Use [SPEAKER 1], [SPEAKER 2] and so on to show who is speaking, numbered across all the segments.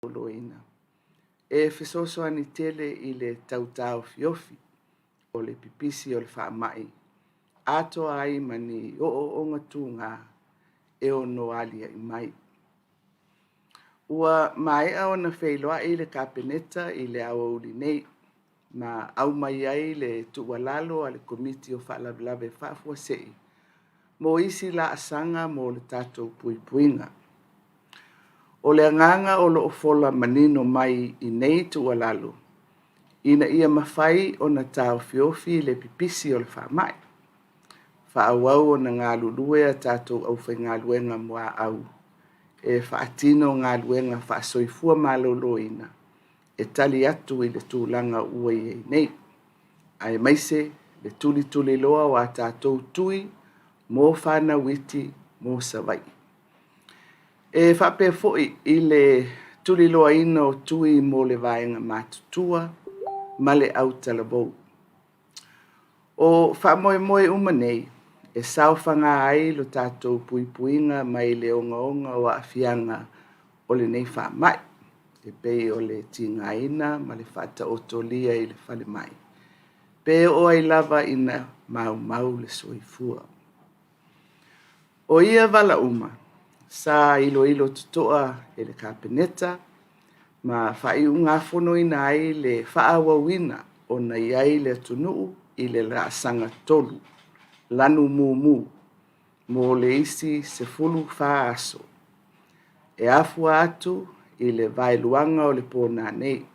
[SPEAKER 1] Maloloina e fesoasoani tele i le tau taofiofi o le pipisi o le faamai atoa ai ma ni ooooga tuga e ono aliae mai. Ua maea ona feiloai le Kapeneta i le aoauli nei ma aumai ai le tuualalo a le Komiti o Faalavelave Faafuasei mo isi laasaga mo le tatou puipuiga. O le agaga o lo o fola manino mai i nei tuualalo, ina ia mafai ona taofiofi le pipisi o le faamai, faaauau ona galulue a tatou aufaigaluega muaau e faatino galuega faa-soifua maloloina e tali atu i le tulaga ua i ai nei, aemaise le tulituliloa o a tatou tui mo fanau iti mo Savaii. E faapea foi i le tuliloaina o tui mo le vaega matutua ma le autalavou. O faamoemoe uma nei e saofaga ai lo tatou puipuiga mai le ogaoga o aafiaga o lenei faamai, e pei o le tigaina ma le faataotolia i le falemai, pe oo ai lava ina maumau le soifua. O ia vala uma, sa iloilo totoa e le Kapeneta ma faaiugafonoina ai le faaauauina ona i ai le atunuu i le laasaga 3, lanu mumu mo le isi 14 aso, e afua atu i le vaeluaga o le po nanei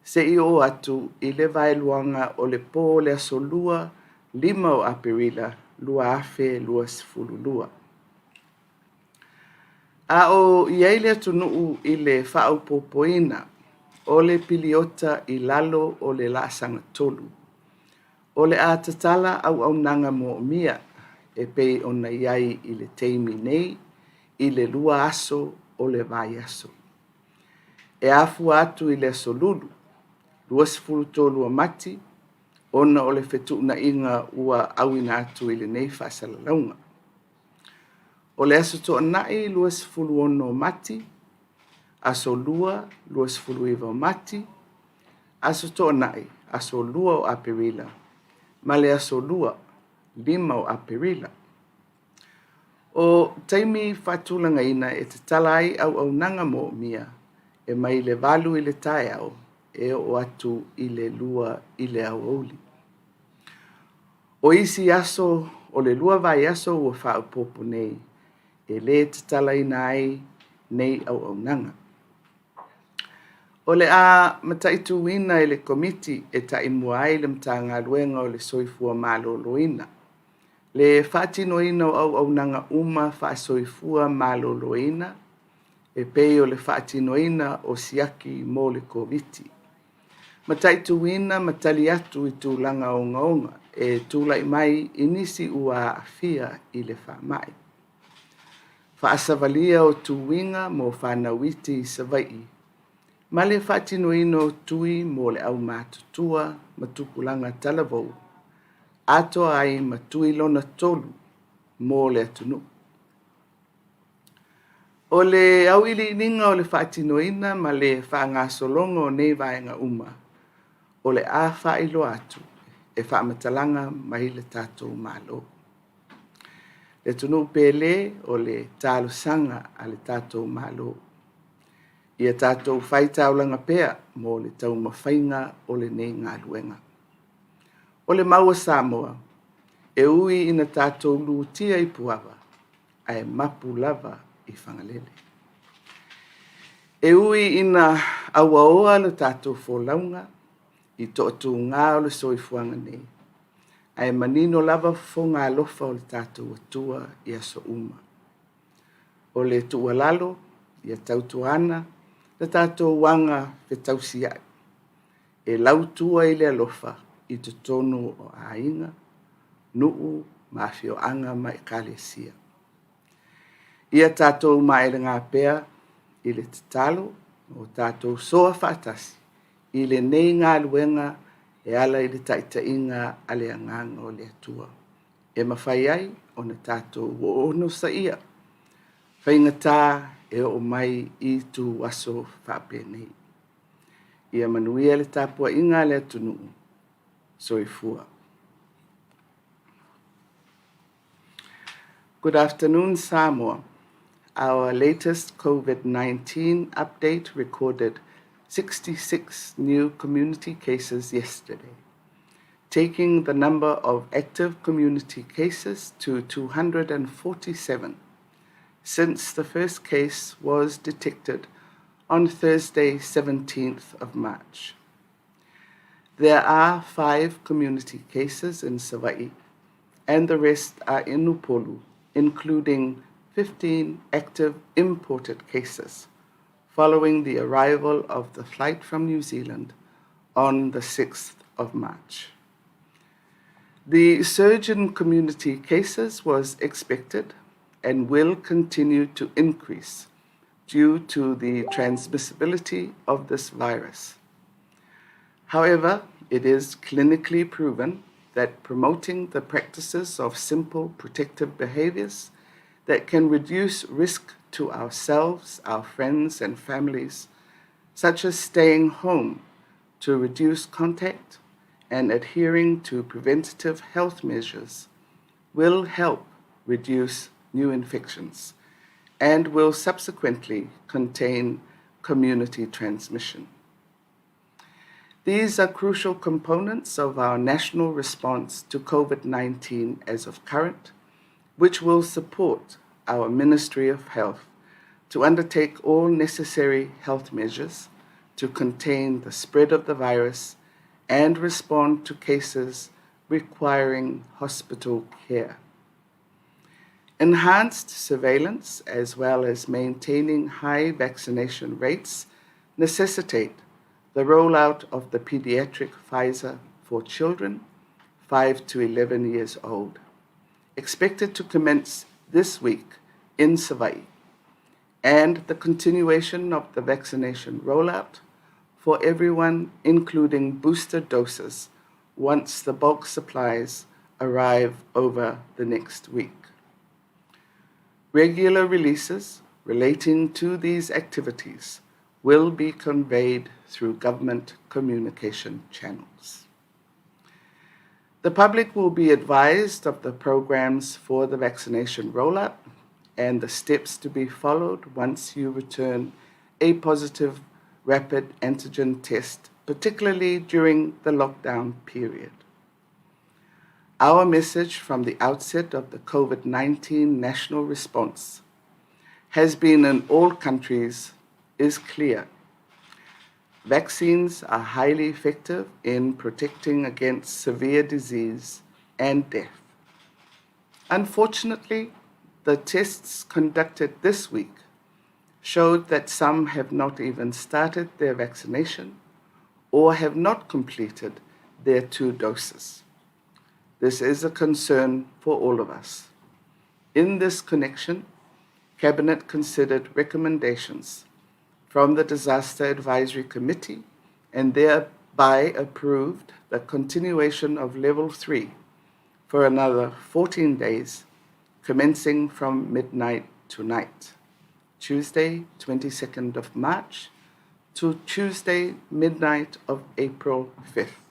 [SPEAKER 1] seia oo atu i le vaeluaga o le po o le aso Lua, 5 o Aperila 2022. A o i ai le atunuu i le faaopoopoina o le piliota i lalo o le laasaga 3, o le a tatala auaunaga moomia e pei ona i ai i le taimi nei i le 2 aso o le vaiaso, e afua atu i le aso Lulu, 23 o Mati, ona o le fetuunaiga ua auina atu i lenei faasalalauga. O le aso Toonai 26 o Mati, aso Lua, 29 o Mati, aso Toonai, aso 2 o Aperila ma le aso Lua, 5 o Aperila. O taimi faatulagaina e tatala ai auaunaga moomia, e mai le 8 i le taeao e oo atu i le 2 i le aoauli. O isi aso o le 2 vaiaso ua faaopoopo nei, e le tatalaina ai nei auaunaga. O le a mataituina e le Komiti e taimua ai le Matagaluega o le Soifua Maloloina le faatinoina o auaunaga uma faa-soifua maloloina e pei o le faatinoina o siaki mo le Koviti-19, mataituina ma tali atu i tulaga ogaoga e tulai mai i nisi ua aafia i le faamai, faasavalia o tuiga mo fanau iti i Savaii ma le faatinoina o tui mo le aumatutua ma tupulaga talavou, atoa ai ma tui lona tolu mo le atunuu. O le auiliiliga o le faatinoina ma le faagasologa o nei vaega uma, o le a faailoa atu e faamatalaga mai le tatou Malo. Le atunuu pele, o le talosaga a le tatou Malo, ia tatou faitaulaga pea mo le taumafaiga o lenei galuega. O le mau a Samoa, e ui ina tatou lutia i puava, ae mapu lava i Fagalele. E ui ina auaoa le tatou folauga i toatuga o le soifuaga nei, ae manino lava fofoga alofa o le tatou Atua i aso uma. O le tuualalo, ia tautuana le tatou agafetausiai e lautua i le alofa i totonu o aiga, nuu ma afioaga ma Ekalesia. Ia tatou maelega pea i le tatalo ma tatou soa faatasi i lenei galuega e ala i le taitaiga a le Agaga o le Atua e mafai ai ona tatou onosaia. Faigata e oo mai i ituaso faapenei. Ia manuia le tapuaiga a le atunuu. Soifua. Good afternoon, Samoa. Our latest COVID-19 update recorded 66 new community cases yesterday, taking the number of active community cases to 247 since the first case was detected on Thursday, 17th of March. There are 5 community cases in Savaii and the rest are in Upolu, including 15 active imported cases following the arrival of the flight from New Zealand on the 6th of March. The surge in community cases was expected and will continue to increase due to the transmissibility of this virus. However, it is clinically proven that promoting the practices of simple protective behaviors that can reduce risk to ourselves, our friends, and families, such as staying home to reduce contact and adhering to preventative health measures, will help reduce new infections and will subsequently contain community transmission. These are crucial components of our national response to COVID-19 as of current, which will support our Ministry of Health to undertake all necessary health measures to contain the spread of the virus and respond to cases requiring hospital care. Enhanced surveillance, as well as maintaining high vaccination rates, necessitate the rollout of the pediatric Pfizer for children 5 to 11 years old, expected to commence this week in Savaii, and the continuation of the vaccination rollout for everyone, including booster doses, once the bulk supplies arrive over the next week. Regular releases relating to these activities will be conveyed through government communication channels. The public will be advised of the programs for the vaccination rollout and the steps to be followed once you return a positive rapid antigen test, particularly during the lockdown period. Our message from the outset of the COVID-19 national response has been in all countries is clear. Vaccines are highly effective in protecting against severe disease and death. Unfortunately, the tests conducted this week showed that some have not even started their vaccination or have not completed their 2 doses. This is a concern for all of us. In this connection, Cabinet considered recommendations from the Disaster Advisory Committee and thereby approved the continuation of Level 3 for another 14 days, commencing from midnight tonight, Tuesday, 22nd of March, to Tuesday, midnight of April 5th.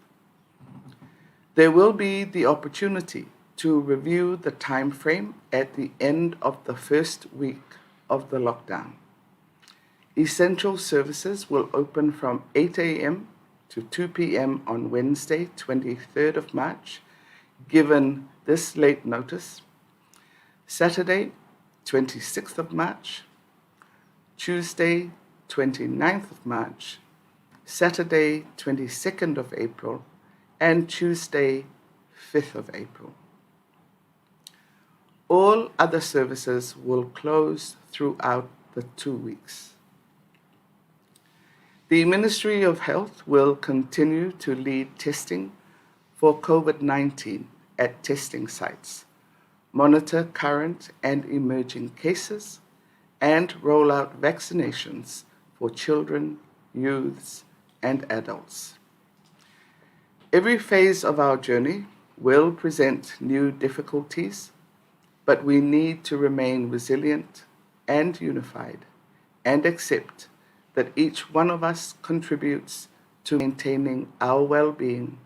[SPEAKER 1] There will be the opportunity to review the time frame at the end of the first week of the lockdown. Essential services will open from 8 a.m. to 2 p.m. on Wednesday, 23rd of March, given this late notice, Saturday, 26th of March, Tuesday, 29th of March, Saturday, 22nd of April, and Tuesday, 5th of April. All other services will close throughout the 2 weeks. The Ministry of Health will continue to lead testing for COVID-19 at testing sites, monitor current and emerging cases, and roll out vaccinations for children, youths, and adults. Every phase of our journey will present new difficulties, but we need to remain resilient and unified and accept that each one of us contributes to maintaining our well-being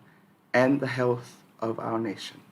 [SPEAKER 1] and the health of our nation.